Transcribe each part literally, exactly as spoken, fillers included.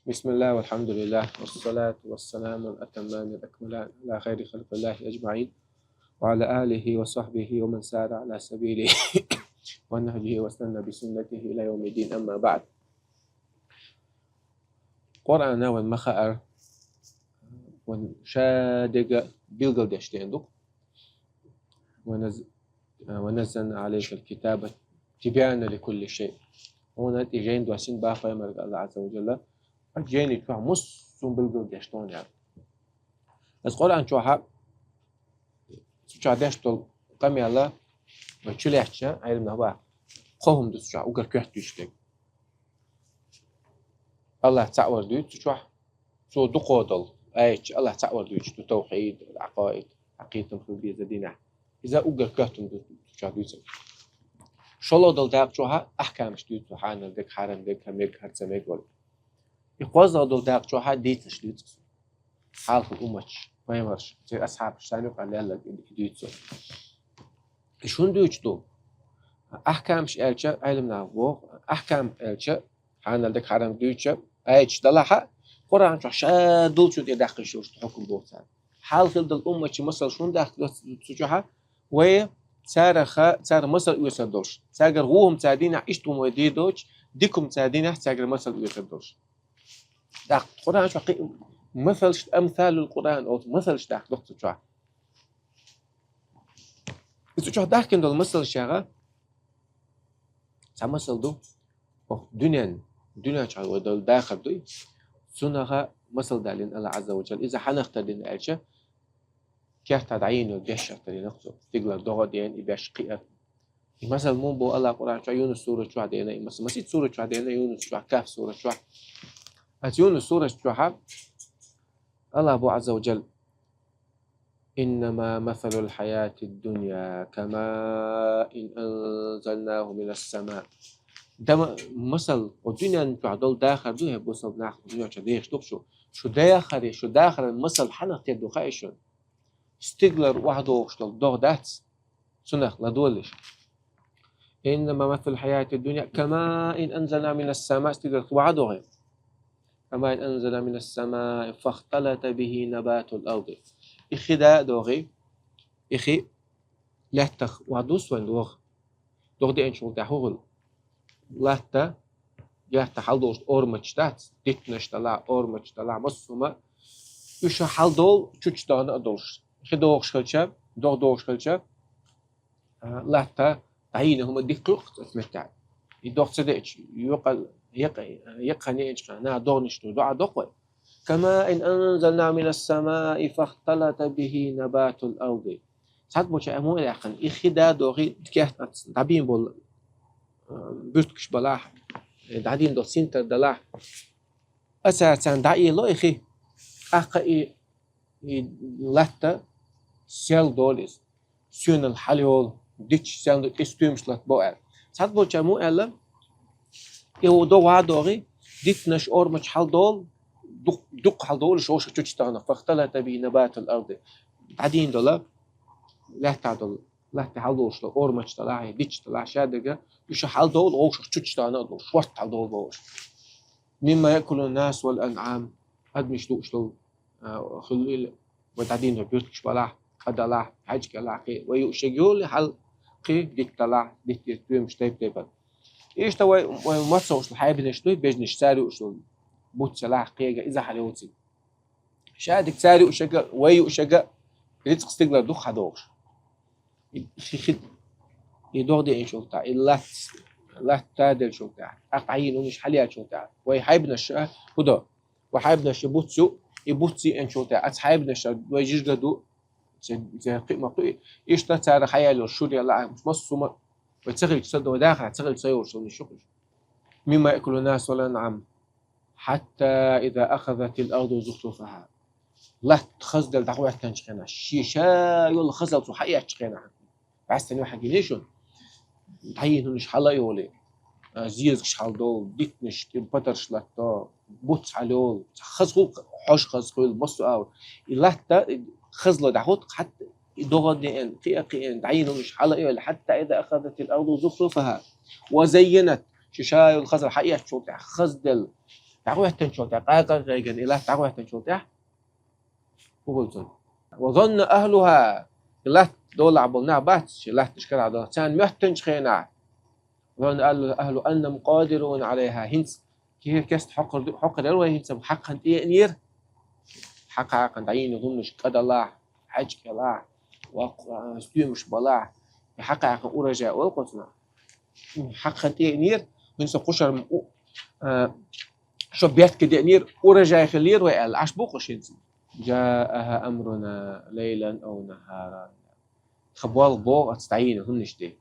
بسم الله والحمد لله والصلاة والسلام الأتمان الأكملان على خير خلق الله أجمعين وعلى آله وصحبه ومن سار على سبيله ونهجه واستنى بسنته إلى يوم الدين، أما بعد. Къуръана вай ма хаара, вай шадерг билгалдеш ден ду. ونز-، ونزلنا عليك الكتاب تبيانا لكل شيء. Хьона тӀа жайна доссийна ба пайхамарга АллахӀ Ӏазза ва Жалла, жайна чу массо а билгалдеш дон яр. Из Къуръан чу, цу чу деш дола къамаьл, вай чулаьцача, Ӏилман нах ба, кхо хӀама да цу чу уггар коьрта дуьйцуш дерг. АллахӀ цаӀ вар дуьйцу цу чу, цо дукха дола аяташ АллахӀ цаӀ вар дуьйцуш ду, тавхьид, Ӏакъаид, Ӏакъидатун рубубийя, динах. Из уггар коьрта хӀама да цу чу дуьйцург. ШоллагӀа дола дакъа чу ахькамаш дуьйцу, хьанал дерг, хьарам дерг, хӀама мег, хӀама ца мег вар. И кхоазлагӀа дола дакъа чу дийцараш дуьйцу. Хьалхарча умматаша, пайхамарша, церан асхьабаша, царна юкъе лелларг и дуьйцу. И шун дуьйцуш ду. Ахькамаш аьлча, Ӏилман наха боху, ахькам аьлча, хьанал дерг, хьарам дерг дуьйцу, аяташ далахь а, Къуръан чу шадолчун тӀа даккха йиш йолуш хьукам боху царна. Хьалхарчу умматаша масал шун дахка доцу цу чу, вай царах, цара масал оьцур долуш, цаьргара вон хӀума цара дийнахь, иштта хӀума вай дийр доцуш, дика хӀума цара дийнахь, цаьргара масал оьцур долуш. ТӀаккха Къуръан чу кхин масалш, амсалул Къуръан олу масалш дахка ду цу чу. Цу чу дахкина долу масалш яра, цхьа масал ду. Оха дуьнен, дуьнен чу вай долу дахар дуй. Цунах масал далийна АллахӀ Ӏазза ва Жалла. Иза хьанах тардина аьлча, кехат дӀайина йолу беш тардина цо. Стигалара догӀа а деана, и беш кхиар. И масал муха бу АллахӀа Къуръан чу, Юнус сурат чу деана, и масал масийтта сурат чу деана, Юнус чу, Кахф сурат чу. Ас Юнус сурат чу АллахӀа боху Ӏазза ва Жалла: إنما مثل الحياة الدنيا كماء أنزلناه من السماء. Дан масал, оцу дуьнен чохь долу дахар ду, хӀей бусалба нах, дуьнен чохь дехаш ду шу. Шу дахаре, шу дахаран масал хьанах тера ду хаьий шуна? Стигалара охьадогӀуш долу догӀа дац, цунах ладогӀалаш. إنما مثل الحياة الدنيا كماء أنزلناه من السماء, стигалара охьадогӀий. كماء أنزلناه من السماء فاختلط به نبات الأرض. И хи да а догӀий, и хи лаьттах охьадус вайн догӀа. ДогӀа деанчул тӀаьхьа хӀун хуьлу? Латта, латта хьалдолуш орматаш дац, диттанаш далахь, орматаш далахь, массо а хӀума, уьш хьалдолу чучча тахана а долуш. Хи догӀуш хилча, догӀа догӀуш хилча, а, латта дӀайийна хӀума дика кхуьукху оцу меттехь. И догӀа ца деача, юкъа, якъа, якъа хан еанчу хана, наха догӀанаш ду, доӀа доккху вай. كماء أنزلناه من السماء فاختلط به نبات الأرض. Цхьаболчара муха аьлла яьккхина, и хи да а догӀий, кехат дӀабийна болу, а, буьртигаш балахь, э, дӀадийна долу синтар далахь. Аса царна дӀаело и хи. ТӀаккха и, и латта сел долу иза. Соьнал хьалайолу, дитташ сел долу, и стоьмаш латта бо аьлла. Цхьаболчара муха аьлла, и догӀа охьадогӀий, диттанаш, орматаш хьалдолу, дукх-, дуккха хьалдолуш, вовшах чучча тахана, فاختلط به نبات الأرض. ДӀадийна долу, лаьттахь долу, латта хьалдолуш долу орматаш далахь, дитташ далахь, шадерг, уьш хьалдолу, вовшах чучча тахана а долуш, шорта хьалдолу бохуш. مما يأكل الناس والأنعام, адамаш дууш долу, а, хуьлийла, вай дӀадийна буьртигаш балахь, къа далахь, хьаьжкӀа далахь, кхин, вай юуш ерг йолу хьал, кхин, дитт далахь, диттера стоьмаш тайп-тайпана. Иштта вай, вай мацалла хьайбанаш дуй, бежнаш, цара юуш долу буц ялахь, кхин, иза хьалайолу цига. Шадерг цара юуш ерг а, вай юуш ерг а, рицкъ стигалара дукха хьадогӀуш. И, и, и догӀа деанчул тӀаьхьа, и латта, латта делчул тӀаьхьа, тӀаккха дӀайийна хӀуманаш хьалаяьлчул тӀаьхьа, вай хьайбанаш а хӀун до? Вай хьайбанаш а буц ю, и буц йиъначул тӀаьхьа, оцу хьайбанаш а вай жижиг а ду, зе, зе кхиъ ма кхуьу, иштта цара хьаяьлла йолу шура ялахь, массо а хӀума, вай ца хилча ца до, вай дахарехь ца хилча ца йолуш йолу хӀуманаш ю-кх уьш. مما يأكل الناس والأنعام. حتى إذا أخذت الأرض زخرفها. Латта хазделла дӀахӀоьттинчу хенахь, шен ша йолу хазалла цо хьаэцначу хенахь, бӀаьстенан юьхь гиний шуна? ДӀайийна хӀуманаш хьала а йолий, а, зезагаш хьалдолу, диттанаш, тӀе патарш латто, буц хьалайолу, хаза хуьлу, хьожа хаза хуьлу, массо а агӀор. И латта, и хазло дӀахӀутту, хьатта и догӀа деана, кхиа-кхиъна, дӀайийна хӀуманаш хьала а йолий, حتى إذا أخذت الأرض زخرفها وزينت. Шен ша йолу хазалла хьаэцначул тӀаьхьа, хазделла, ДӀахӀоттанчул тӀехьа, къакъа гӀайган и латта дӀахӀоттанчул тӀехьа. Угулцун. وظن أهلها, и латта долахь болу нах бац, ши латташ карахь долу, царна моьттанчу хенахь. وظن أهل، أهل أنهم قادرون عليها, хӀинца кехат кеста хьокхур ду, хьокхур яра вай, хӀинца хьакхана тӀеэӀнера. Хьакхана дӀайийна хӀуманаш кӀадалахь, хьаьжкӀелахь, ваккха, а, стоьмаш балахь, и хьакхана урожай олу кхуьнца. Хьакхана тӀеэӀнера, хӀинца кхушара м-, у-, а, шо бертка деънера, урожай хилира вай аьлла, Ӏаш бу кху хӀинца. جاءها أمرنا ليلا أو نهارا. Тхан болх богӀу аца дӀайийна хӀуманаш де.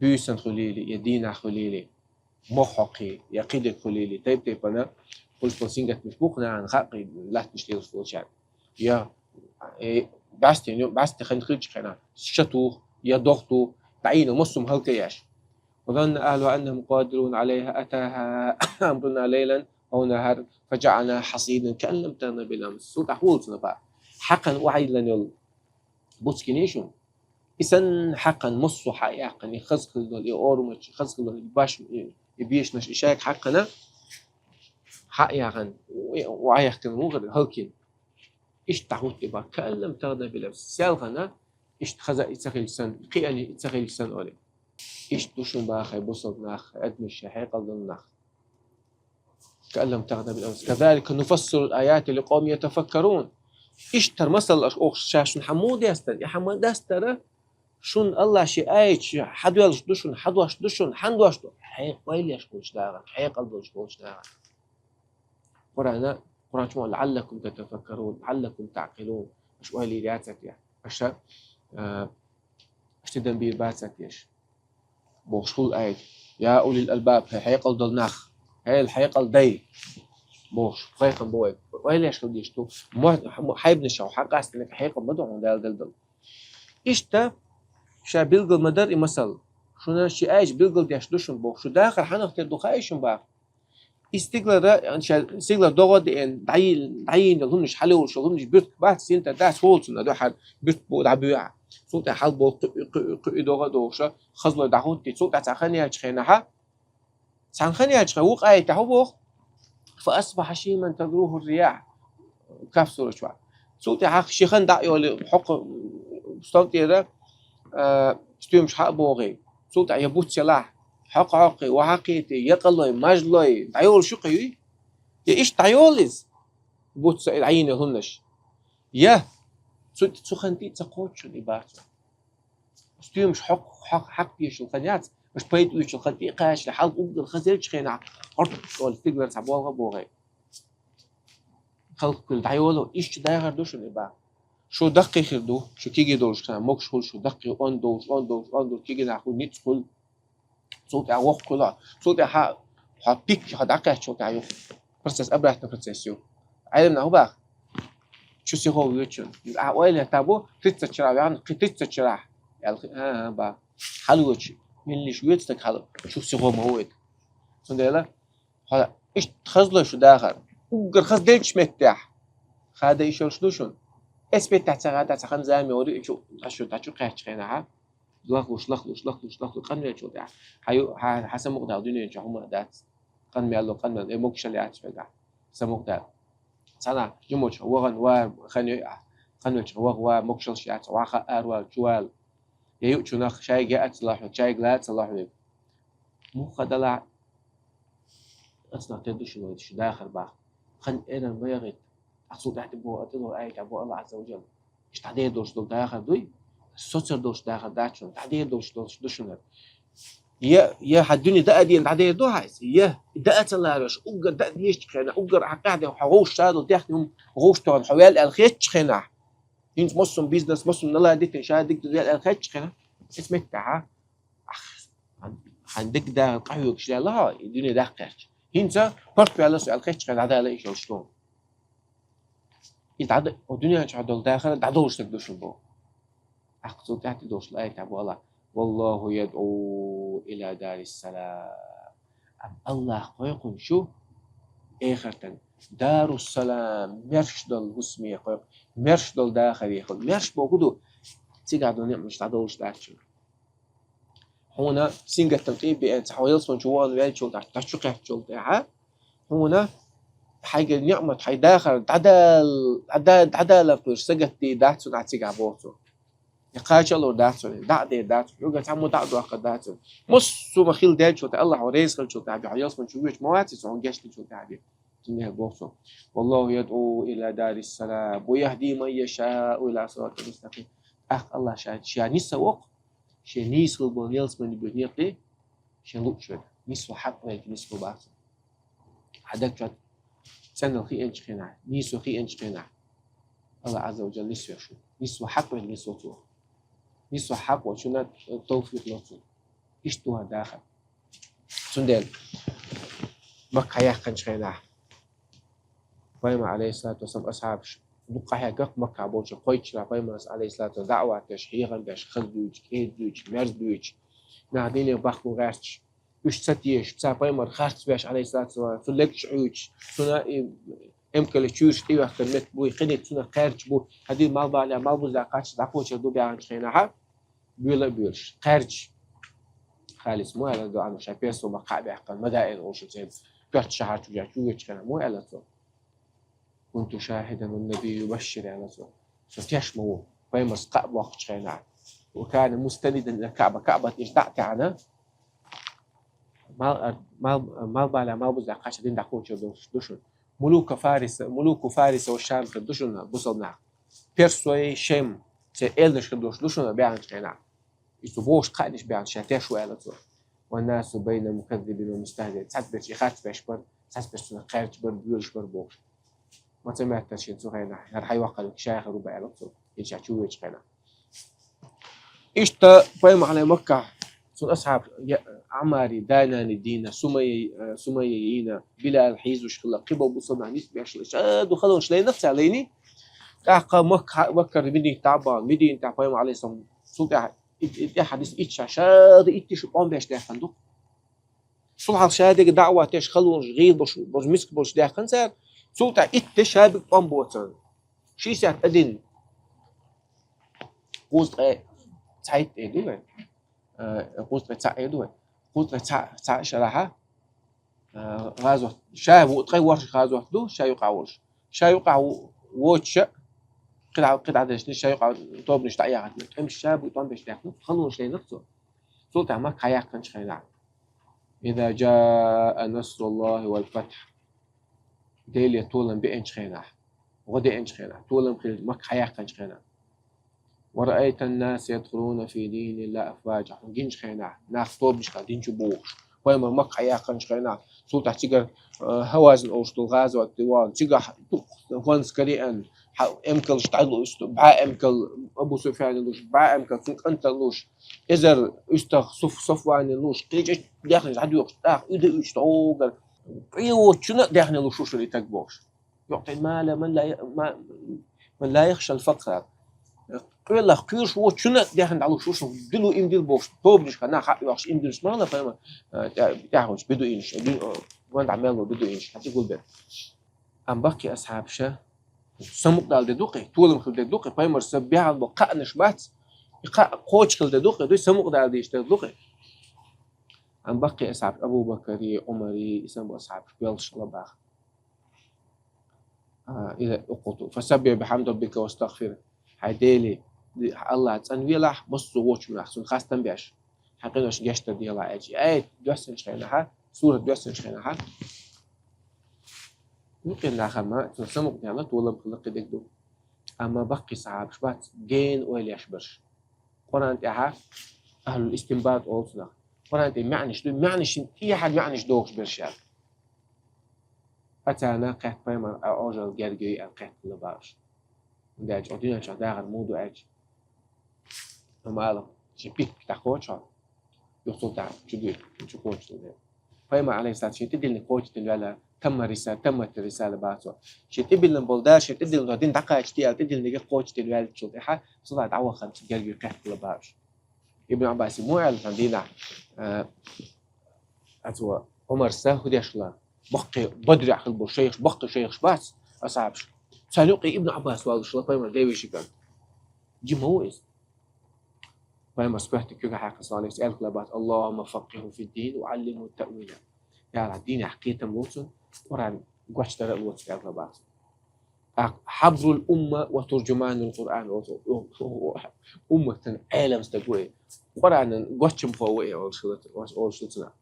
Буьйсанна хуьлийла, я дийнахь хуьлийла, мохь хьокхий, я кхидерг хуьлийла, тайп-тайпана, кхуьлуш болу сингаттамаш бу кху нахана хаьа, латтанаш лелаш болчарна. Я, э, бӀаьсте, бӀаьсте хан хилча хенахь, шатух, я дохтух, дӀайийна массо а хӀаллакъеш. وظن أهلها أنهم قادرون عليها أتاها أمرنا ليلا أو نهارا فجعلناها حصيدا كأن لم تغن بالأمس. Цул тӀаьхьа хӀума цунах баха. Хьакхана охьайиллина йолу буц гиний шуна? И санна хьакхана массо а хьа а яьккхина, и хаза хилла долу, и орамаш, хаза хилла долу, и баш, и, и бешанаш, и шайга хьакхана, хьа а яьккхина, и охьаяьккхина ву хӀара хӀаллакйина. Иштта дӀахӀутту и баха, كأن لم تغن بالأمس. Селхана, иштта хаза и ца хилча санна, кхиъна и ца хилча санна олий. Иштта ду шуна баха, хӀай бусалба нах, хӀай адамаш, хӀай хьекъал долу нах. كأن لم تغن بالأمس. كذلك نفصل الآيات لقوم يتفكرون. Иштта масал аша оха ша шуна хьан муха дестара, и хьан ма дестара, шуна Аллах шен аяташ хьан доьллуш ду шуна, хьан дош ду шуна, хьан дош ду? Хьекъал еш болчу дахар, хьекъал долуш болчу дахар. Къуръана, Къуръан чу ма لعلكم تتفكرون، لعلكم تعقلون. Аша ойла йийр яцара те? Аша, а, аша тидам бийр бацара те аша? Бохуш хуьлу аят. يا أولي الألباب, хӀай хьекъал долу нах, хӀай хьекъал дай, бохуш, пайхамар боху. Ойла еш хила дезаш ду. Мо-, мо-, хьайбанаш хьо хьан къастинарг хьекъал ма ду хьуна Дала делла долу. Иштта, ша билгал ма дара и масал. Шуна ши аят билгал деш ду шуна боху. Шу дахар хьанах тера ду хаий шуна баха? И стигалара, ша стигалара догӀа а деана, дӀайийна, дӀайийна йолу хӀуманаш, хьалайолуш йолу хӀуманаш, буьртиг бац, синтар дац, хӀула цунна дуьхьал буьртиг бу дӀабоьха. Цул тӀаьхьа хьал боху кхуьу, кхуьу, кхуьу и догӀа а дохуша, хазлой дӀахӀуттий, цул тӀаьхьа цхьа хан яьлча хенахьа, цхьана хан яьлча хьан вукху аятехь хӀун боху? فأصبح هشيما تذروه الرياح. Каф сурачохь. Цул тӀаьхьа ши хан дӀа а йолу хьокху стом тӀера, а, стоьмаш хьа а богӀий. Цул тӀаьхьа я буц ялахь, хьокху хьокхий, ва хьакхетий, я къалой, мажлой, дӀайолуш ю кхуьуьй? Я иштта дӀайолу иза? Буц а дӀайийна хӀуманаш. Я, цу, цу хан тӀе а ца кхоччуш и бац. Стоьмаш хьокху, хьокху хьакхетийчул хан яц, аша пайда оьцучул хан тӀе а кхачале, хьалха уггар хаза елчу хенахь, хӀорд олу стигалара цхьа болх а богӀий. Халкъ куьйла дӀайолу, иштта дахар ду шуна и баха. Шу даккхий хир ду, шу кегий долуш хана, могуш хуьлу шу даккхий, онда долуш, онда долуш, онда долуш, кегий нах хуьлу, ницкъ хуьлу. Цул тӀаьхьа воккха хуьлу, цул тӀаьхьа хьо пик, хьо дӀакхаьччул тӀаьхьа ю. Процесс, обратный процесс ю. Ӏеламнаха хӀун баха? Чу сихо воьдуш. Ахьа ойла еттахь бу, тридцать шарахь ваьхна, кхин тридцать шарахь. Аьлла, а, а, баха. Хьалавоьдуш. Меллиш воьду стаг хьала, чу сихо ма воьду. Цундела, хьо иштта хазло шу дахар. Уггар хазделчу меттехь. Хада йиш йолуш ду шуна. Эс меттехь ца хада, цхьа хан-зама йогӀур ю, и чу, дӀа шу, дӀа чу кхаьччу хенахьа. Лахлуш, лахлуш, лахлуш, лахлуш, къанвеллачул тӀаьхьа. Хьан ю-, хьан, хьан самукъадала дуьнен чохь хӀума дац. Къанвелла, къанвелла, э, могушалла яц хьоьгахь. Самукъадала. Цхьана жимочу вахана ван, хан ю ахь. Къанвеллачу ваха ван, могушаллаш яц, ваха аравала, чувала. Я юучунах шайга яа ца лахьа, шайга лаа ца лахьа. Муха далахь, ацнах тера ду шуна вай шу дахар баха. Хан эран вайгӀит. Ацул тӀаьхьа бо, атӀило айта бо Аллах Азза ва Джалла. Иштта дӀадер долуш долу дахар дуй? Соцар долуш дахар дац шуна, дӀадер долуш долуш ду шуна. Я, я хьан дуьне даа дийна дӀадер ду хьайса? Я, даа ца ларош, уггар даа дезачу хенахь, уггар хьан къаьхьа хьо гӀовш шадолу техни хӀума гӀовш тохана хьо ваьлла аьлла хетчу хенахь. ХӀинца массум бизнес, массум налар дитина, ша диг ваьлла аьлла хетчу хенахь. Эс меттахьа. Ах, хьан, хьан диг дахар къахьоьгуш лелла хьо, и дуьне даккхарча. ХӀинца парт ваьлла со аьлла хетчу хенахь дӀадала и шолуш ду. И дӀада-, о, дуьнен чохь долу дахар дӀадолуш стаг ду шуна боху. Ахь цул тӀаьхьа долуш лаьйтахь бу Аллах. والله يدعو إلى دار السلام. Амма Аллах кхойкхуш ю эхартан. Даруссалам, мерш долу хӀусаме кхойкху, мерш долу дахаре кхойкху. Мерш боху ду, цигахь долу неӀматаш дӀадолуш дац шуна. Хьуна сингаттам тӀе а беана, ца хьо ялсамани чу вахана ваьллачул тӀаьхьа, дӀа чу кхаьччул тӀаьхьа, Хьуна хьайга ниӀмат, хьай дахар дӀадал-, дӀада-, дӀадалар кхуьш сагатдий дац хьуна цигахь боху цо. Я кхачалур дац хьуна, дӀа а дер дац хьуна, хьуьга цхьаммо дӀа а дохка дац хьуна. Массо а ма хила делчул тӀе, Аллахь хьо реза хилчул тӀе, хьо ялсман чу вуьйчу ма вац иза, хьуна гечдинчул тӀе. Цундела боху цо: «Валлаху ядӀу иля дарис салам, ва яхӀди ман яшау иля сиратин мустакъим». ТӀаккха Аллахь ша, ша ниса вокху, шен нийса хила болу ялсмани бен некъ де, шен луучу верг. Нисван хьакъ верг нисван бац. Хьан даг чохь цӀенал хиъначу хенахь, нийсо хиъначу хенахь, Аллахь Азза ва Джалла нисвеш ву. Нисван хьакъ верг нисво цо. Нисван хьакъ волчунна тавфикъ ло цо. Иштта ван дахар. Цундела Макка хьаяьккхинчу хенахь, Пайхамар, алейхиссалату вассалам, асхьабаш дукха къахьегна Макка болчу кхойтта шарахь Пайхамарца, алейхиссалату вассалам, даӀват деш, хьехам беш, хаза дуьйцуш, кӀеда дуьйцуш, нах динах баккхало гӀерташ, уьш ца тешаш, цара Пайхамар харц беш, алейхиссалату вассалам, цу легаш Ӏуьйчуш, цуьнан и эмкале чуьйраш тӀехӀоьттина меттиг бу, и кхин а цуьнан кхаьрдаш бу, хьадин малбалехь, малбузехь кхаччалц дӀакхочур ду баьхначу хенахь, буьйлабуьйлуш, кхаьрдаш. Халид муха аьлла ду, Ӏамр ша персо ма кхаъ баьккхина, Мадаин олуш церан коьртачу шахьар чу чу вуьйчу хенахь, муха аьлла цо? «Кунту шахидан ва набий юбашшир», аьлла цо. Со теш ма ву, Пайхамарца кхаъ боккхучу хенахь. «Ва кана мустанидан иля Каъба», Каъбат иштта дӀа а таьӀна, мал-, мал-, малбалехь, малбузехь кхаччалц дин дӀакхочур ду шуна. Мулука Фариса, мулуку Фариса ва Шам хир ду шуна бусалба нах. Персой, Шем, церан элнаш хир долуш ду шуна баьхначу хенахь. Иза бохуш кхаьнаш баьхна, ша теш ву аьлла цо. «Ва насу байна мукаддибин ва мустахзиин». Цхьаьна берш и харц беш бара, цхьаьна берш цуьнан кхаьрдаш бара, буьйлуш бара бохуш. Ма ца моьттара шена цу хенахь, хӀара хьайоккхур ша хир ву бан аьлла цо, хӀинца ша чу вуьйчу хенахь. Иштта Пайхамар, алейхи, Маккахь цуьнан асхьабаш, я, Ӏаммари да-нани дийна, Сумайя, э, Сумайя йийна, Билал хьийзош хилла, кхин болу бусалба нах нисбеш хилла. Ша ду халонаш лайнарг цара лайни. ТӀаккха Макка, Маккара Мединат дӀа а бахна, Мединатехь Пайхамар, алейхиссалам, цул тӀаьхьа и, и, и тӀаьхьа дис итт шо ша ду, итт шо тӀом беш даьккхина ду. Цул хьалха ша дерг даӀват деш халонаш гӀийла болуш, болуш миска болуш даьккхина цара, цул тӀаьхьа итт де ша берг тӀом боцург. Шестьдесят один. Кхузткъе цхьайтта эр ду вай. Э, кхузткъе цхьаъ эр ду вай. Кхузткъе цхьаъ, цхьаъ шарахь, э, гӀазот. Ша ву ткъе ворхӀ гӀазот ду, ша юкъахь волуш. Ша юкъахь ву-, воцуша, кхидӀа, кхидӀа дешна, ша юкъахь тобанаш дӀа а яхийтина. ТӀемаш ша буй тӀом беш даьккхина, халонаш лайнарг цо. Цул тӀаьхьа Макка хьаяьккхинчу хенахь. «Иза джаа насруллахи вал фатхь». Деле толам беанчу хенахь, гӀо деанчу хенахь, толам хилла Макка хьаяьккхинчу хенахь. «Ва раайтан-наса ядхулуна фи диниллахи афваджа». Хьуна гинчу хенахь, нах тобанашкахь дин чу бухуш. Пайхамар Макка хьаяьккхинчу хенахь, цул тӀаьхьа цигара, э, Хьавазин олуш долу гӀазот тӀе вахана, цигахь дукха хӀонс кариъан, хьа-, эмкалш дӀалуш, бӀе эмкал Абу Суфьяна луш, бӀе эмкал цуьнан кӀантана луш, эзар уьстагӀ Суф-, Софванин луш, кхечӀа даьхнаш дӀадоьхуш, тӀаккха уьда уьйчу догара, къе воцучунна а даьхни луш ву шуна и таг бохуш. Юъти мала ман ла я-, ма-, ман ла яхшал факра. Къоьллах кхоьруш воцучунна а даьхни дӀалуш ву шуна, дилу им дил бохуш, тобанашкахь нах хьаъ йоккхуш им дилуш ма ла, пайхамар, э, тӀа-, тӀаьхьа волчу бедуинаш, э, бу-, ван дӀа мел ву бедуинаш, хьан тӀе гулбен. Амма баккхий асхьабаша самукъадала де ду-кх, толам хила де ду-кх, пайхамарца баьхна бо кхаънаш бац, и кхаъ кхочушхила де ду-кх, дуй самукъадала дийша де ду-кх. Амма баккхий асхьабаш Абу Бакари, Ӏумари, и санна бу асхьабаш боьлхуш хила баха. А, иза укхуту. «Фасаббих бихьамди раббика вастагфир». Хьайн Дели, Аллах цӀанвелахь, массо а вочу нах, цунна хастам беш. Хьайн къиношна гечдар делахь аьлча. Ай, доьссинчу хенахьа, сурат доьссинчу хенахьа. Юкъин нахана ма, цунна самукъадаьлла, толам хилла кхидерг ду. Амма баккхий сахьабаш бац, гена ойла еш берш. Къуръан тӀехьа ахьлул истинбат олу цунах. Къуръан тӀе маьӀнаш ду, маьӀнашна тӀехьа маьӀнаш дохуш берш яц. Ацарна кхетта пайхамар Ӏожалла герга йой аьлла кхетта хилла бахаш. ХӀунда аьлча, оха дуьнен чохь дахар муха ду аьлча, амма ала, шен пик дӀакхочу хьо, юха цул тӀаьхьа чу дуьйцу, чу кхочу ду. Пайхамар, алейхиссалату, шен тӀедиллинарг кхочушдина ваьлла, тамма риса-, таммат рисала баха цо. Шен тӀедиллина болу Дала, шен тӀедиллина дин дӀакхачийта аьлла, тӀедиллинарг кхочушдина ваьллачул тӀаьхьа, цул тӀаьхьа дӀавахана герга кхетта хилла бахаш. Ибн Ӏаббасе муха аьлла цхьана дийнахь, а, а цо Ӏумарса хӀу деш хилла, баккхий Бадрехь хилла болу шайхаш, баккхий шайхаш бац, асхьабаш. Царна юкъе Ибн Ӏаббас валлалуш хилла пайхамар девешиган. Жима ву иза. Пайхамарс коьртаниг куьйгахь хьаькхна, саллаллаху алейхи ва саллям, аьлла хилла бац: «Аллахумма факкиху фид-дин ва аллимху ат-таъвила». Я Аллах, динехь кхетам ло цунна, Къуръан гочдар а лоцу аьлла бац. ТӀаккха хьабрул умма ва туржуманул Къуръан олу, умматан Ӏелам стаг ву и. Къуръанан гоччамхо ву и олуш хилла, олуш ду цунах.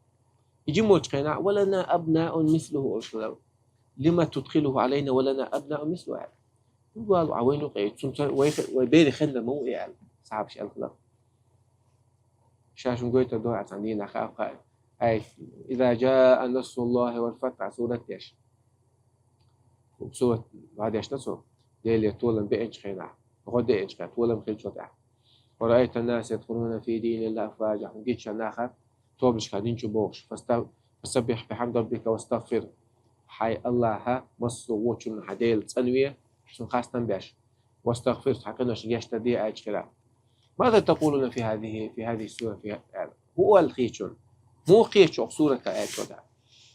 И жима волчу хенахь, ва лана абнаун мислуху олуш хилла. Лима тудхилуху алайна ва лана абнаун мислуху аьлла. ХӀунда валу Ӏа вайн юкъе, цунца вай, вай берийн хендан ма ву и аьлла, сахьабаш аьлла хилла. Ша шуна гойтур ду, цхьана дийнахь хаам кхаъ. Ай, иза жаа насруллахи вал фатхь сурат деш. Сурат вадеш ду цо. Деле толам беанчу хенахь, гӀо деанчу хенахь, толам хилчул тӀаьхьа. Ва раайта наса ядхулуна фи диниллахи афважа. Хьуна гича наха тобашка дин чу бохуш. Фаста-, фасаббихь бихьамди раббика вастагфир. Хьайн Аллахьа массо а вочунна хьан Дела цӀанве, цунна хастам беш. Вастагфир, хьан къиношна гечдар де аьлча хила. Маза такъулуна фи хазихи, фи хазихи сура, фи хазихи? ХӀун аьлла кхечун? Муха кхечу оха сурата аьлча хила?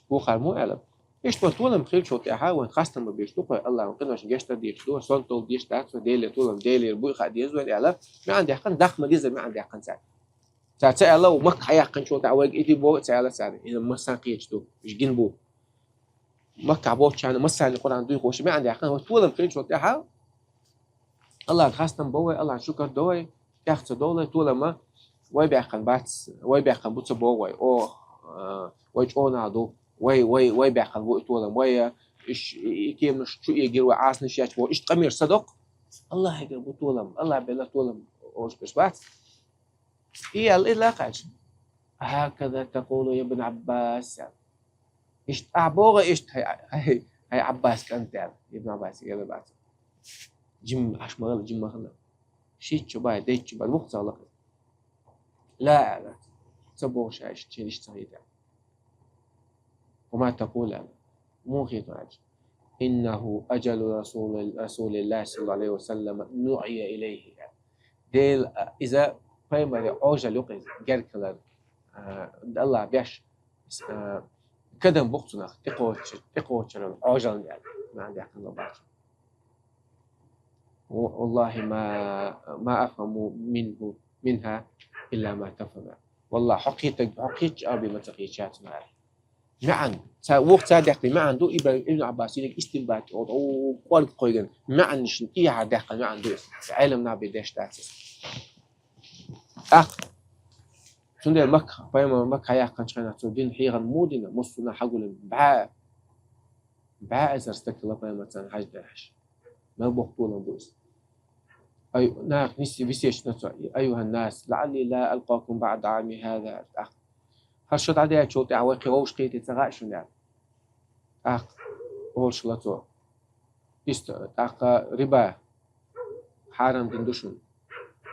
Бухара муха аьлла? Иштта вайн толам хилчул тӀаьхьа вайн хастам беш ду, кхой Аллахьан къиношна гечдар дийхаш ду, сонтал деш дац, вайн Деле толам Делера буй хаа деза вайн аьлла, маьӀна даьккхина, даккха ма деза маьӀна даьккхина цара. Цара ца аьлла, Макка хьаяьккхинчул тӀаьхьа вайга и ди боху а ца аьлла цара. Иза массарна кхечу ду, уьш гина бу. Маккахь болчарна массарна Къуръан дуй хууш, маьӀна даьккхина, вай толам хилчул тӀаьхьа Аллахьан хастам бо вай, Аллахьан шукар до вай, тӀех ца довлай, толама вай баьккхина бац, вай баьккхина бу ца боху вай. О, а, вай чӀогӀа нах ду, вай, вай, вай баьккхина бу и толам, вай, а, иш, и, и кеманаш чу эгира вай, Ӏасанаш ечу боху, иштта къамелаш ца доккху. Аллахьигара бу толам, Аллахь белла толам олуш берш бац. И аьлла, и лакхача. Хьаказа такъулу я ибн Ӏаббас, аьлла. Иштта ахьа боху, иштта хьай, хьай, хьай Ӏаббас кӀант, аьлла. Ибн Ӏаббас аьлла бац. Жима, ахьа ма гӀала, жима ма хала. Шийтта чу бай, дейтта чу бай, вукху ца лакха. Ла, аьлла. Ца боху ша иштта, шен иштта ца хета. Ва ма такъулу, аьлла. Муха хета аьлча. Иннаху ажалу расули-, расулиллахи саллаллаху алейхи ва саллама нуӀия илейхи, аьлла. Дела, а, иза пайхамаре Ӏожалла юкъа иза, гергахилар, а, Аллахь беш, а, кадам бу-кх цунах, тӀекхочур-, тӀекхочуран Ӏожалла аьлла, маьӀна даьккхина бац. Ва-, валлахи ма, ма афхаму минху, минха илла ма тафхама. Валлахь, хьо кхетаг-, хьо кхечча аби ма ца кхеча цунах аьлла. МаьӀна, ца, вукху ца даьккхина маьӀна ду, Ибн, Ибн Ӏаббас йиниг истинбат, о, о, кӀорга кхойган маьӀнашна тӀехьа даьккхина маьӀна ду иза. Ӏелам нах бен деш дац иза. ТӀаккха, цундела Макка, пайхамар Макка хьаяьккхинчу хенахь цо дин хьехам муха дина, массо а нах хьагулйина, бӀе, бӀе эзар стаг хилла пайхамарца хьаждархьаш. Мел боккха толам бу иза. Ай, нах нисси висечу нацо, айюханнас, лаӀалли ла алкъакум баӀда Ӏами хаза, тӀаккха. ХӀара шо дӀадаьллачул тӀаьхьа вай кхин вовшахкхетий ца хаьа шуна аьлла. ТӀаккха олуш хилла цо. Иштта, тӀаккха риба хьарам дина ду шуна.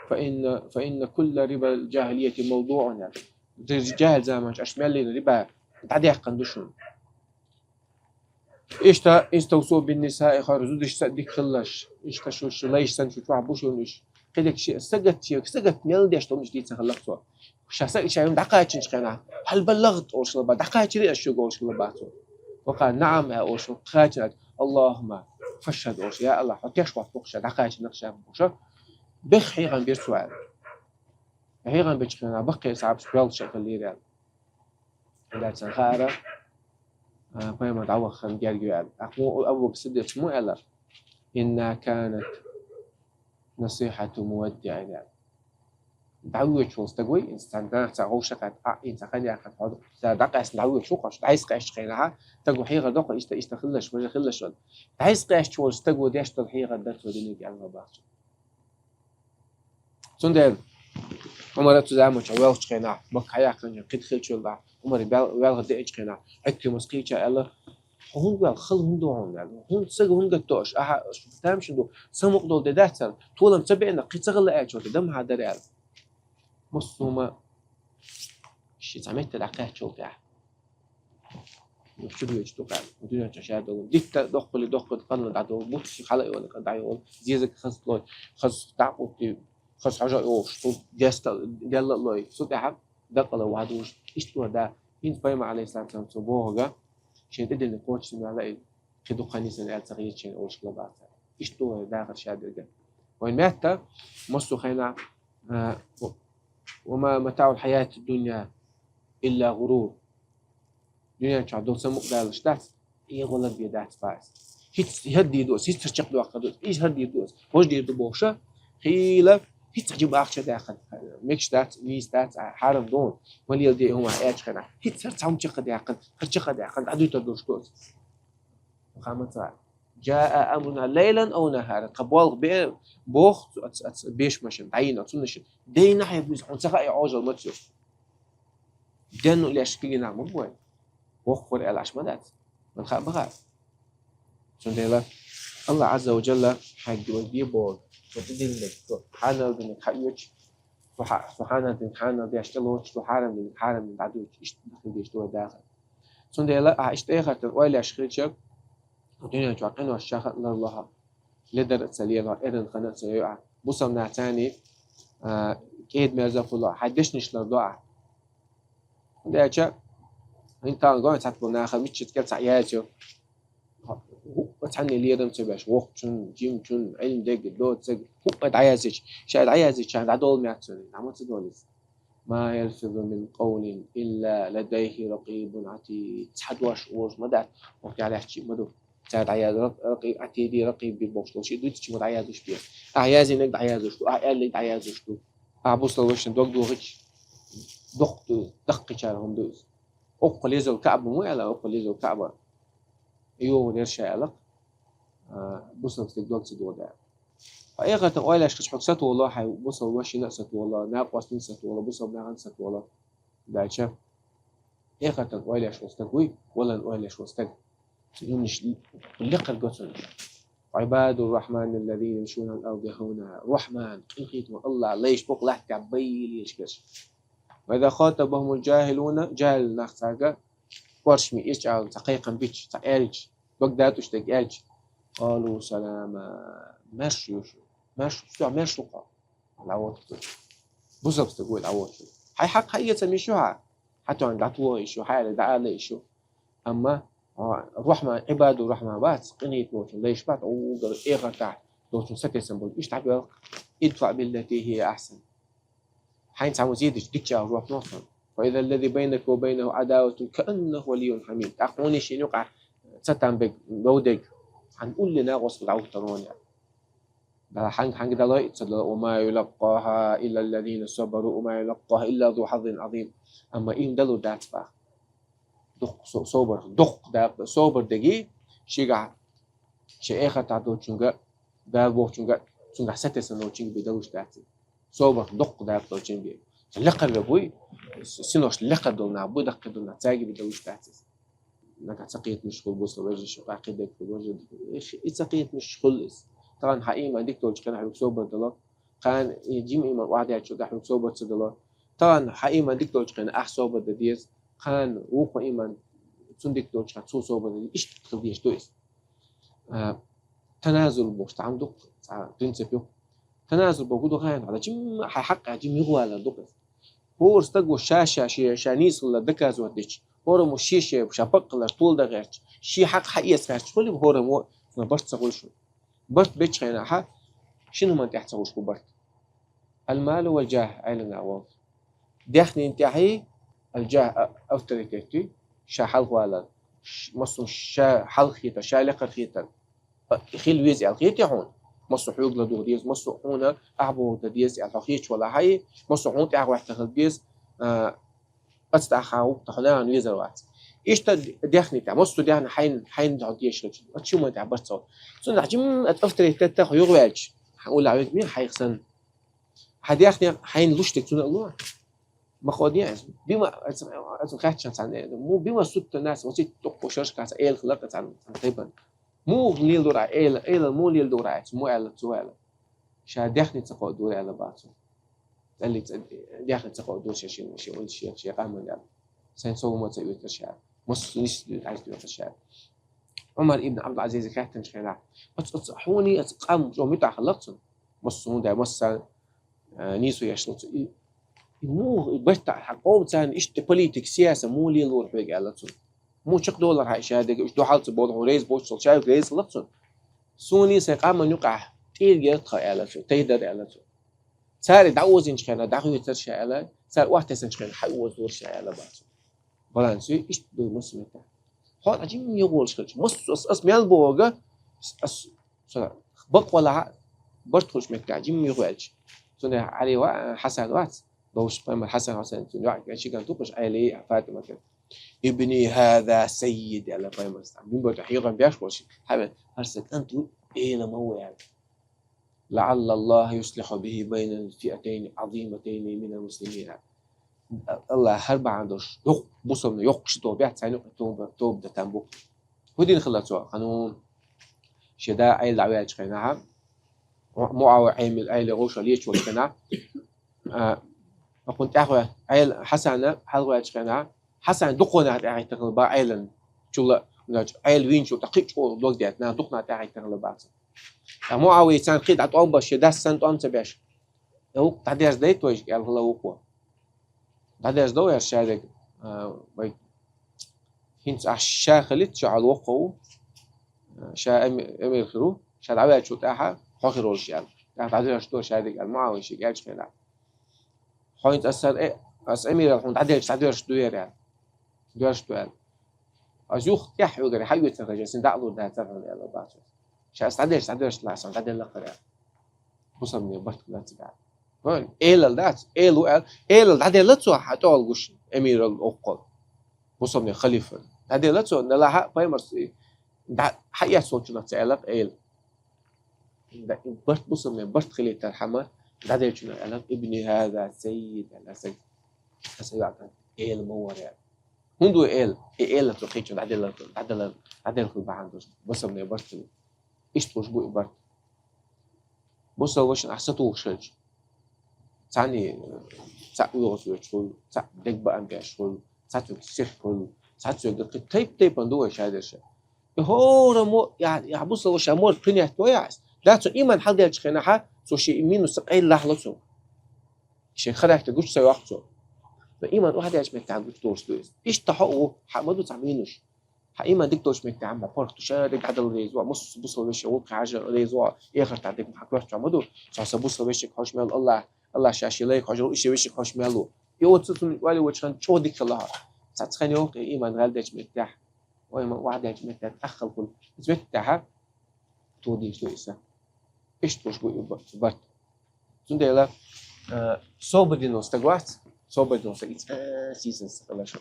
Фа инна, фа инна кулла рибал жахилияти мавдуӀун аьлла. Ри-, жахил заманчу аша мел йина риба дӀадаьккхина ду шуна. Иштта, иставсу бин нисаи хайра, зудаш ца дика хилалаш. Иштта шу, шу лайш санна шу чохь бу шуна уьш. Кхидерг ши сагатчег, сагат мел деш долу уьш дийца хилла цо. Ша са иша дӀакхачинчу хенахь, хьал балагӀа олуш хилла бац, дӀакхачире аш шуьга олуш хилла бац цо. Ваха наам а олуш, кхачина, Аллахумма фашхад олуш, я Аллах, хьо теш вахт бохуш, дӀакхачина ша бохуш. Бех хьехам бира цо аьлла. Хьехам бечу хенахь баккхий сахьабаш боьлхуш а хиллера аьлла. Дацан хаара, а, пайхамар дӀавахана герга ю аьлла. ТӀаккха Абу Бакр Сиддикъас муха аьлла? Инна канат насихьату муваддиӀин аьлла. ДӀавоьдуш волу стаг вай, иза цхьана нах ца гӀовшахатта, а, иза хан яххатта, хьо ца дӀакъаьстина дӀавоьдуш ву, кхаш дӀайса къаьстачу хенахьа, стаг ву хьехар доккху, иштта, иштта хиллаш, важа хиллаш ван. ДӀайса къаьсташ волу стаг ву деш долу хьехар дан цо диниг аьлла бахча. Цундела Ӏумар а цу заманчохь воьлхучу хенахь, Макка хьаяьккхинчу кхидӀа хилча велахь, Ӏумар бел-, велха деачу хенахь, Ӏикримас кхийча аьлла: «Хьо хӀунда ваьлла, хала хӀунда ду хьуна?» аьлла. «ХӀунда сага хӀунда гатдо аша? Ахьа, аша тамашийна ду, самукъадолу де дац царна, толам ца беана, кхин ца хала аьллачул тӀе, дан хьан дара», аьлла. Массо а хӀума ши цхьа метта дӀакхаьччул тӀаьхьа. Чу доьжуш ду кхаьа. Дуьнен чу ша долу. Дитта доккхули, доккхули, къанна дӀадолу. Бутт хала а йолу, къа дӀайолу. Зезаг хаза лой, хаза дӀакъутти, хаза хьожа а йолуш. Цу деста, делла а лой. Цу тӀаьхьа дакъала вадуш. Иштта вара да. ХӀинца пайхамар, алейхиссалату вассалам, цо бохург, шен тӀедиллина кхочушдина ваьлла и. Кхин дукха хан йисина аьлла ца хеташ шайна олуш хила бац. Иштта вара дахар ша дерга. Вайн метта, массо а хенахь, а, ва ма матаӀул хьаятид дунья илла гӀурур. Дуьнен чохь долу самукъадалаш дац, И гӀолла бе дац бац. ХӀиц хӀар дийду ас, хӀиц чакхдоаккхарду ас, из хӀар дийду ас. Хож дийду бохуша, хийла, хӀиц жима ахча даьккхад. Мекаш дац, нийса дац, а, хьарам ду. Ма леладе хӀума аьлча хана. ХӀиц хӀар цхьа хӀума чакхдаьккхад, хӀар чакхдаьккхад, дӀадуьйтур долуш ду ас. Хамаца. Жаа амруна лайлан ав нахаран. Тха болх бе-, боху цу, ац-, ац-, беш машин, дӀайина, цунна шин. Дайна хье буьйса, хьуна ца хаьа, Ӏожал ма цу. Ден ну леш кигина ма бой. Воккхур аьлла аш ма дац. Ман хаа баха. Цундела Аллах Азза ва Джалла хьайга вай де боху. Цу динниг, цу хьанал динниг хьаоьцу. Цу хьа-, цу хьанал динниг хьанал деш тӀе лоцу, цу хьарам динниг хьарам дин дӀадуьйцу. Иштта хила деш ду вай дахар. Цундела а иштта эхартан ойла еш хилча, дуьнен чохь къинош ша хаьа ларлахьа. Ледар а ца лелахьа, эран хана а ца йоьа. Бусам нацани, а, кӀеда мерза хула, хьайн дешнаш лар доа. Деча, хӀинтан гой цхьацца нахар мичча кел цхьа яйцо. ХӀуъа цхьанне лерам ца беш, воккхачун, жимчун, Ӏилм дег, доцаг, хӀуъа дӀаязича, ша дӀаязича, дӀадолу меца, дӀа ма ца долу иза. Ма ялфизу мин къавлин илла ладайхи ракъибун атид. Цхьа дош оза ма дац, хӀокху тӀехь лаьттачий ма ду. Цара дӀаяза ракъ-, ракъиб, атиди ракъиб бир бохуш долу шиъ дуьйцу, чу ма дӀаязуш бер. Ахьа язийнарг дӀаязуш ду, ахьа аьлларг дӀаязуш ду. Ахьа бусалба вешан дог дохича, доккха ду, даккхичара хӀума ду иза. Оккха лезал Каъба ма аьлла, оккха лезал Каъба. ЙогӀу дерша аьлла, а, бусалба стаг дог ца догӀу даьлла. Хьо эхартан ойла еш хилча хьо сатоло, хьайн бусалба машина а сатоло, накъостина а сатоло, бусалба нахана а сатоло. Дальше. Эхартан ойла еш волу стаг вуй, валан ойла еш волу стаг. Цу хӀуманаш лекхар го цунна. Ӏибаду рахьмани аллазина ямшуна алал арди хӀавна. Рахьман, къинхетам Аллах, лайш бокъу латтехь баййилийша гаш. Ва иза хатабахумул жахилуна, жахил нах цаьрга, оршами иза чӀагӀлуш цхьа кхайкхам бича, цхьа аьлча, дог датӀуш дерг аьлча, къалу салама, маьрша ю шу, маьрша, всё, маьрша ву кхо. ДӀавоьду. Бусалба стаг вуй дӀавоьду. Хьайн хьакъ хьаэца миш ю хьан? Хьан тӀе дӀатухуш ю, хьан аьлла дӀаала йиш ю. Амма, а, Рахьман, Ӏибаду Рахьман бац, къинхетам болчун лайш бац, уггар эхартахь долчун сатесам болчу иштта хьабоьлху. Идфаъ биллати хия ахьсан. Хьайна цхьаммо зийдича дика чӀагӀо жоп лоху цунна. Фа иза ллази байнака ва байнаху Ӏадаватун кааннаху валиййун хьамим. ТӀаккха хьуна шена юкъахь цатам берг, лов дерг, хьан улле накъосталла дӀахӀуттур ву хьуна. Дала хьанга, хьанга далой, ца дало, ва ма юлаккъаха илла ллазина сабару, ва ма юлаккъаха илла зу хьаззин Ӏазим. Амма и хӀума далур дац баха. Дукха со-, собар, дукха дакъа, собар дерг, шегахь, шен эхартахь долчуьнга, Дала бохучуьнга, цуьнгахь сатесна долчуьнга бен далуш дац иза. Собар доккха дакъа долчуьнга бен. Лекхар ве буй, с-, синош лекхар долу нах буй, даккхий долу нах, цаьрга бен далуш дац иза. Нагахь ца кхетамаш хуьлу бусалба вежарий, шу къахкхий дерг хуьлу вежарий. И ца кхетамаш хуьлу иза. Тахана хьан ийман дика долчу хенахь хьоьга собар дало. Тахана и жима ийман охьадеача хьоьга хьоьга собар ца дало. Тахана хьан ийман дика долчу хенахь ахь собар дан деза. Тахана вукхо ийман цунна дика долчу хенахь цо собар дан деза. Иштта хила дезаш ду иза. А, таназул бохуш цхьа хӀума ду, цхьа принцип ю. Таназул боху ду хьайна, хьала жимма, хьайн хьакъ а жимма юхавалар ду-кх иза. ХӀора стаго ша-ша, ше, ша нийса хилар доказывать дича, хӀораммо ше-ше, ша бакъ хилар толадан гӀерташ, шен хьакъ хьаэца гӀерташ хуьлий хӀораммо, цунах барт ца хуьлу шуна. Барт бечу хенахь, шина хӀуманна тӀехь ца хуьлуш бу барт. Ал-малу вал-жах, Ӏелана вал. Даьхнин тӀехьий, ал-жах, а, авторитет ю, ша хьалхавалар, ш-, массо ша хьалха хетар, ша лекхар хетар. А, хила веза аьлла хетий хьуна? Массо хьоьга ладугӀа деза, массо хьуна ахь бохург дан деза аьлла хьо хеташ валахь а, массо хьуна тӀаьхьа гӀоьттина хила беза, а, аццахьа вукху хьо нахана везар вац. Иштта даьхнин тӀехь, массо даьхни хьайна, хьайна дӀа дезаш хилча, ацу шиман тӀехь барт ца хуьлу. Цунах жимма ацу авторитетах юхаваьлча, хьан уллехь вега мин хьайх санна. Хьан даьхни хьайна луш дерг цунна а ло. Ма кхо ден аса. Бима, аса, аса хаьттина цхьаьна, му бима сутта нас, оцу тӀоккхо шаршка аса эла хиларх цхьаьна, цхьаьна тайпана. Муха леладора эла, эла муха леладора аьлча, му аьлла, цо аьлла. Ша даьхни ца кхо дора аьлла бацо. ЦӀалли ца-, даьхни ца кхо дора ша шен, шен, шен, шен къаман аьлла. Сайн сов ма ца оьцура ша. Массо нис дӀа ца оьцура ша. Ӏумар ибн Ӏабдул-Ӏазизе хаьттинчу хенахь, оцу, оцу хьуний, оцу къам чӀогӀа муьтӀахь хилла цунна. Массо хӀунда, масса, а, нийсо еш ло цо. И, и муха, и барт а хьан къоман царна иштта политика, сияса муха лелора хьоьга аьлла цунна. Муха чекхдолура хьан ша дерг, уьш дуьхьал ца болу хьуна, реза боцуш долу ша вуьгу реза хилла цунна. Суний сайн къаман юкъахь тӀера герга тхо аьлла цо, тайдар аьлла цо. Цара дӀаозинчу хенахь дӀахоьцура ша аьлла, цара охьатесначу хенахь хьаозалура ша аьлла бацо. Баланс ю, иштта ду массо меттехь. Хьо дӀа жимма юхаволаш хилча, массо ас, ас мел бохург, ас, ас, ас бакъвала барт хуьлуш меттехь жимма юхаваьлча. Цундела Ӏали ва, Хьасан вац, бовш пайхамар Хьасан, Хьасан цуьнан йоӀ, ши кӀант ву-кх уьш, Ӏели а, ФатӀимат а. «Ибни хӀаза саййид», аьлла пайхамарс. Мимбар тӀехь хьехам беш волуш, хьавен, хӀара сан кӀант ву, эла ма ву аьлла. «ЛаӀалла Аллаха юслихьу бихи байна фиатайни Ӏазиматайни минал муслимина». Аллах хӀара бахьана долуш, йоккха, бусалбанийн йоккха ши тоба яц, царна юкъахь тоба, тоба дан там бу. ХӀун дина хилла цо? Ханун шен да Ӏела дӀаваьллачу хенахь, Му-, МуӀавия Ӏемил Ӏела гӀовша лечу волчу хенахь, а, кхунна тӀаьхьа Ӏела Хьасана хьалхаваьллачу хенахь, Хьасан дукха нах тӀаьхьахӀиттина хилла бах Ӏелан. Чулла, значит, Ӏела вийначул тӀаьхьа кхин а чӀогӀа дог детта, нах дукха нах тӀаьхьахӀиттина хилла бах цунна. Ткъа МуӀавия царна кхин дӀа тӀом беш, шен дас санна тӀом ца беш, и вукхо дӀадерзадайта вайшка аьлла хилла вукхо. ДӀадерзадо аьлла шадерг, а, вай. ХӀинца ахь ша хилийта, ша хьал воккха ву, ша эми-, эмир хир ву, ша дӀаваьллачул тӀаьхьа хьо хир волуш аьлла. ТӀаккха дӀадоьрзуш ду шадерг аьлла МуӀавия шега аьллачу хенахь. Хьо хӀинца аса, э, аса эмирал хьуна дӀаделча дӀадоьрзуш ду яра аьлла. Доьрзуш ду аьлла. Аса юха тӀаьхьа хьоьгара хьаоьцур хьажа, сан дӀа а лур дацара хьуна аьлла бацо. Ша аса дӀаделча дӀадоьрзуш лаьа, сан дӀаделла кхара аьлла. Бусалбанийн барт хилла цигахь. Вайн, элал дац, элу аьлла, элал дӀаделла цо хьан тӀехула гуш, эмирал оккхул. Бусалбанийн халифа. ДӀаделла цо, делахь а пайхамарс и дӀа-, хьаэцна волчунах ца аьлла эла. Да, и барт бусалбанийн барт хилийтархьама, дӀаделлачунах аьлла, «Ибни хӀаза саййид», аьлла, сан, сан йоӀ кӀант, эла ма вара аьлла. ХӀунда ву эла? И эла цо кхечунна дӀаделла, дӀаделла, дӀаделла хила бахьана долуш, бусалбанийн барт хила. Иштта хуш бу и барт. Бусалба вешина ахь сатухуш хилча, цхьаьний цхьаъ оьгӀаз воьдуш хуьлу, цхьаъ дегабаам беш хуьлу, цхьаъ цуьнга сих хуьлу, цхьаъ цуьнга кхин тайп-тайпана ду вай шадерш. И хӀораммо, я, я бусалба вешан мор принять до яц. Да, цо иман хьалделчу хенахьа, цо шен и минус къайла лахло цо. Шен характер гучу ца йоккху цо. Но иман охьаделчу меттехь гучу долуш ду иза. Иштта хьо а ву, хьан ма ду цхьа минус. Хьан иман дика долчу меттехь хьан ма паргӀаташ, дика дӀадала реза ву, мус-, бусалба вешан вукху хьажа реза ву, эхартахь дика хьан коьртачохь ма ду. Цо сан бусалба вешиг хьош мел Аллах, Аллах ша шен лайк хьош, и шен вешиг хьош мел ву. И оцу цунна ойла вачу хан чӀогӀа дика хилла хьо. Цхьацца хан йоху и иман гӀаьлла дечу меттехь. Ой, ма охьаделчу меттехь тӀаьххьалхула. Иза меттехьа, тодийш ду иза. Иштта хуш бу и ба-, барт. Цундела, э, собар дина стаг вац, собар дина стаг, иза, э, сийсаза хилла шу.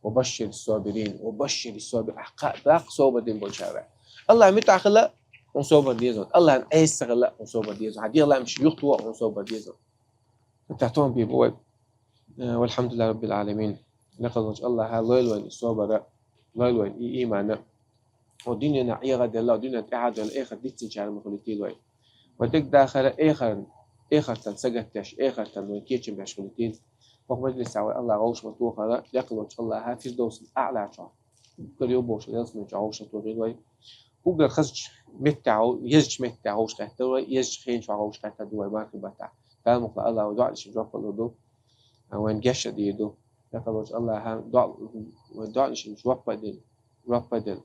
«Ва башшири собирин, ва башшири собир». Ахь кхаъ даккха собар дина болчара. Аллах муьтӀахь хила, хьуна собар деза. Аллахьна Ӏеса хила, хьуна собар деза. Хьан дегӀан лаамаш юхту, хьуна собар деза. ХӀетахь тхуна бийр бу вай. Э, валхьамдулиллахӀи раббил Ӏаламин. Лекхалволчу Аллаха лойла вайн и собар, лойла вайн и иман. Хьо дуьненахь эгӀаделла, дуьненахь тӀаьхьаделла, эхарт диццинчара ма хуьлуьйтийла вай. Вай дегдахара эхарна, эхартан сагатдеш, эхартан вайн кечам беш хуьлуьйтийла. ХӀокху мажлисехь вай Аллах гӀовшамат тохара, лекхалволчу Аллаха Фирдовсал АӀла чохь. Уггар йобошал ялсамани чохь гӀовшамат тохийла вай. Уггар хазачу меттехь, езачу меттехь гӀовшахетта вай, езачу хенчохь гӀовшахетта ду вай мархи баттахь. Дала мукъ лахь Аллах вай доӀанашна жоп лур ду. Вайн геша дийр ду. Лекхалволчу Аллаха доӀа-, вайн доӀанашна жоп а дина, жоп а дина.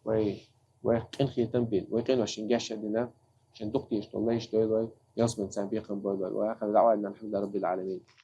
Вай, вай къинхетам бина, вай къиношна геша дина. Шен дукха дийш долу лайш дойла вай, ялсамани царна бекхам бойла вай. Ва ахиру даӀвана алхьамдулиллахӀи раббил Ӏаламин.